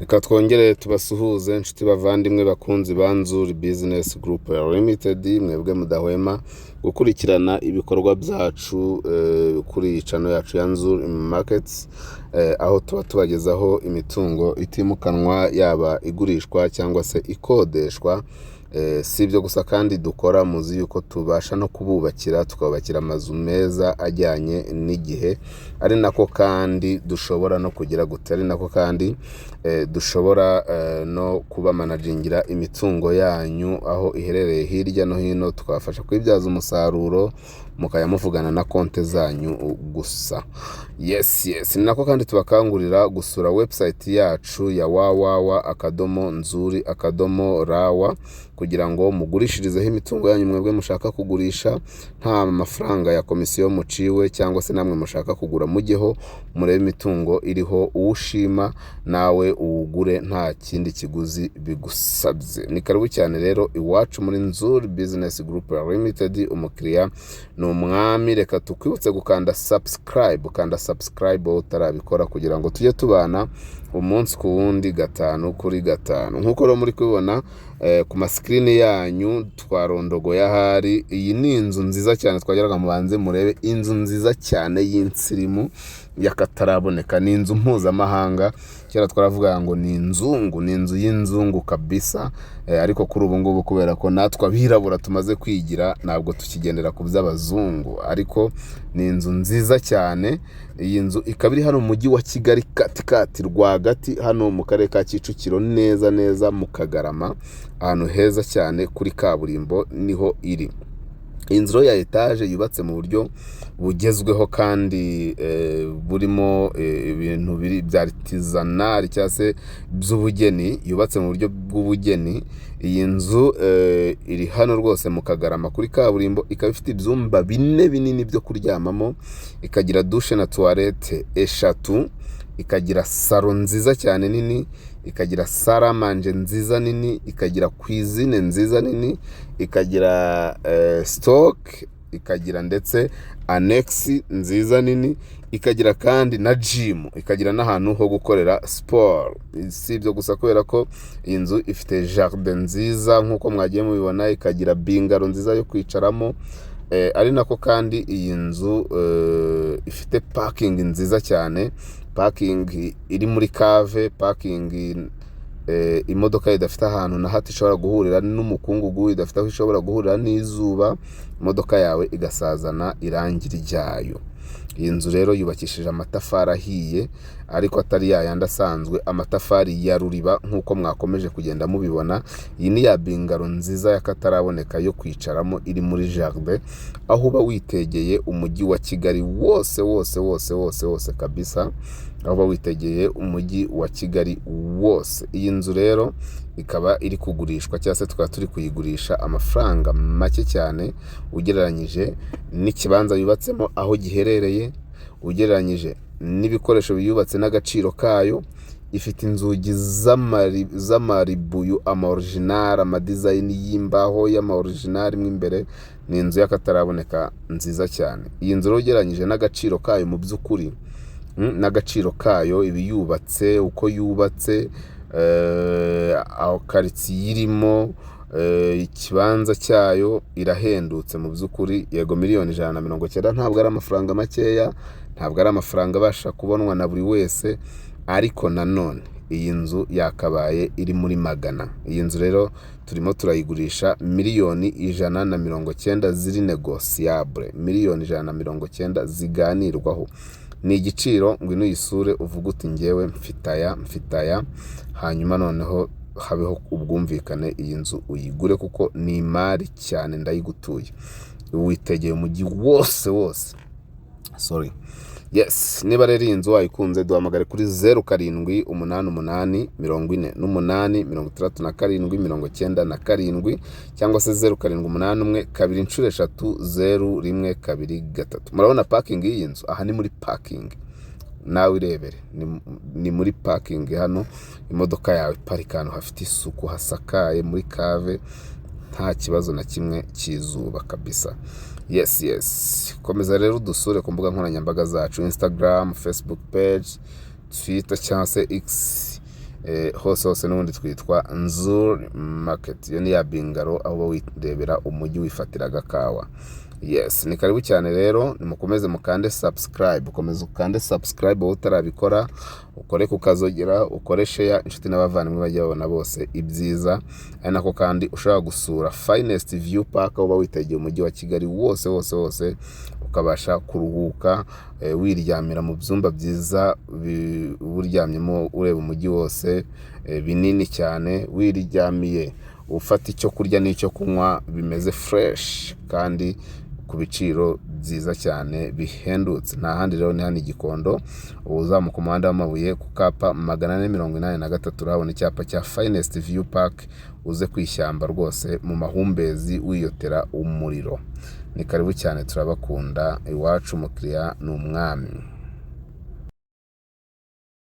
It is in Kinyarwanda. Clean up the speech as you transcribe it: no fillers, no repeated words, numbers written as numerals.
Reka twongere tubasuhuze, inshuti, bavandimwe, bakunzi ba Nzuri Business Group Limited, mwebwe mudahwema gukurikirana ibikorwa byacu kuri iyi channel yacu ya Nzuri Markets, aho tuba tubagezaho imitungo itimukanwa, yaba igurishwa cyangwa se ikodeshwa. Si ibyo gusa kandi dukora, muzi yuko tubasha no kububakira, tukabubakira amazu meza ajyanye n'igihe, ari nako kandi dushobora no kugira gute, ari nako kandi dushobora no kubamanagingira imitungo yanyu aho iherereye hirya no hino, tukabafasha kuyibyaza umusaruro, mukajya muvugana na konti zanyu gusa. Yes, ni nako kandi tubakangurira gusura website yacu ya www.nzuri.rw, kugira ngo mugurishirizeho imitungo yanyu mwebwe mushaka kugurisha nta mafaranga ya komisiyo muciwe, cyangwa se namwe mushaka kugura, mujyeho murebe imitungo iriho, uwushima nawe uwugure nta kindi kiguzi bigusabye. Ni karibu cyane rero iwacu muri Nzuri Business Group Limited, umukiriya ni umwami. Reka tukwibutse gukanda subscribe, ukanda subscribe wowe utarabikora, kugira ngo tujye tubana umunsi ku wundi, gatanu kuri gatanu. Nk'uko rero muri kubibona ku masikirini yanyu, twarondogoye ahari. Iyi ni inzu nziza cyane twageraga, mubanze murebe inzu nziza cyane y'insirimu y'akataraboneka. Ni inzu mpuzamahanga. Kera twaravuga ngo ni inzungu, ni inzu y'inzungu kabisa, ariko kuri ubu ngubu, kubera ko natwe abirabura tumaze kwigira, ntabwo tukigendera ku by'abazungu. Ariko ni inzu nziza cyane. Iyi nzu ikaba iri hano mu mujyi wa Kigali, katikati rwagati, hano mu karere ka Kicukiro, neza neza mu Kagarama, ahantu heza cyane kuri kaburimbo niho iri. Inzu ya etaje yubatse mu buryo bugezweho kandi burimo ibintu biri bya artisanal cyangwa se by'ubugeni, yubatse mu buryo bw'ubugeni. Iyi nzu iri hano rwose mu Kagarama kuri kaburimbo, ikaba ifite ibyumba bine binini byo kuryamamo, ikagira douche na toilette eshatu, ikagira salon nziza cyane nini, ikagira salle à manger nziza nini, ikagira cuisine nziza nini, ikagira stock, ikagira ndetse annexe nziza nini, ikagira kandi na jimu, ikagira n'ahantu ho gukorera siporo. Si ibyo gusa, kubera ko iyi nzu ifite jardin nziza nk'uko mwagiye mubibona, ikagira bungalow nziza yo kwicaramo, ari nako kandi iyi nzu ifite parking nziza cyane, parking iri muri cave, parking imodoka idafite ahantu na hato ishobora guhurira n'umukungugu, idafite aho ishobora guhurira n'izuba, imodoka yawe igasazana irangi ryayo. Iyi nzu rero yubakishije amatafari ahiye, ariko atari yayandi asanzwe, amatafari ya ruriba nk'uko mwakomeje kugenda mubibona. Iyi ni ya bungalow nziza y'akataraboneka yo kwicaramo, iri muri jardin, aho uba witegeye umujyi wa Kigali wose wose wose wose wose kabisa, aho uba witegeye umujyi wa Kigali wose. Iyi nzu rero ikaba iri kugurishwa, cyangwa se tukaba turi kuyigurisha amafaranga make cyane ugereranyije n'ikibanza yubatsemo aho giherereye, ugereranyije n'ibikoresho biyubatse n'agaciro kayo. Ifite inzugi z'amaribuyu, ama original, ama design y'imbaho y'ama original mo imbere. Ni inzu y'akataraboneka nziza cyane. Iyi nzu rero, ugereranyije n'agaciro kayo, mu by'ukuri n'agaciro kayo, ibiyubatse, uko yubatse, aho karitsiye irimo, ikibanza cyayo, irahendutse mu by'ukuri. Yego, miliyoni 190 ntabwo ari amafaranga makeya, ntabwo ari amafaranga abasha kubonwa na buri wese, ariko nanone iyi nzu yakabaye iri muri magana. Iyi nzu rero turimo turayigurisha miliyoni 190 ziri négociable, miliyoni 190 ziganirwaho. Ni igiciro, ngwino uyisure uvuge uti: "Ngewe mfite aya, mfite aya", hanyuma noneho habeho ubwumvikane, iyi nzu uyigure kuko ni imari cyane, ndayigutuye. Witegeye umujyi wose wose. Sorry. Yes, niba rero iyi nzu wayikunze, duhamagare kuri 0788 48 67 97, cyangwa se 0781 2 3 0 1 2 3. Murabona parking y'iyi nzu, aha ni muri parking, nawe irebere, ni muri parking hano. Imodoka yawe iparika ahantu hafite isuku, hasakaye, muri cave, nta kibazo na kimwe cy'izuba kabisa. Yes, komeza rero udusure ku mbuga nkoranyambaga zacu: Instagram, Facebook page, Twitter cyangwa se X. Hose hose n'ubundi twitwa Nzuri Market. Iyo ni ya bungalow aho uba wirebera umujyi, wifatira agakawa. Yes, ni karibu cyane rero, nimukomeze mukande subscribe, ukomeze ukande subscribe wowe utarabikora, ukore ku kazogera, ukore share, inshuti n'abavandimwe bajye babona bose ibyiza. Ari nako kandi ushobora gusura Finest View Park, aho uba witegeye umujyi wa Kigali wose wose wose, ukabasha kuruhuka, wiryamira mu byumba byiza, uba uryamyemo ureba umujyi wose, binini cyane, wiryamiye ufata icyo kurya n'icyo kunywa bimeze fresh kandi ku biciro byiza cyane bihendutse. Nta handi rero, ni hano i Gikondo, uzamuka umuhanda w'amabuye ku kapa 483, urahabona icyapa cya Finest View Park, uze ku ishyamba rwose mu mahumbezi wiyotera umuriro. Ni karibu cyane, turabakunda, iwacu umukiriya ni umwami.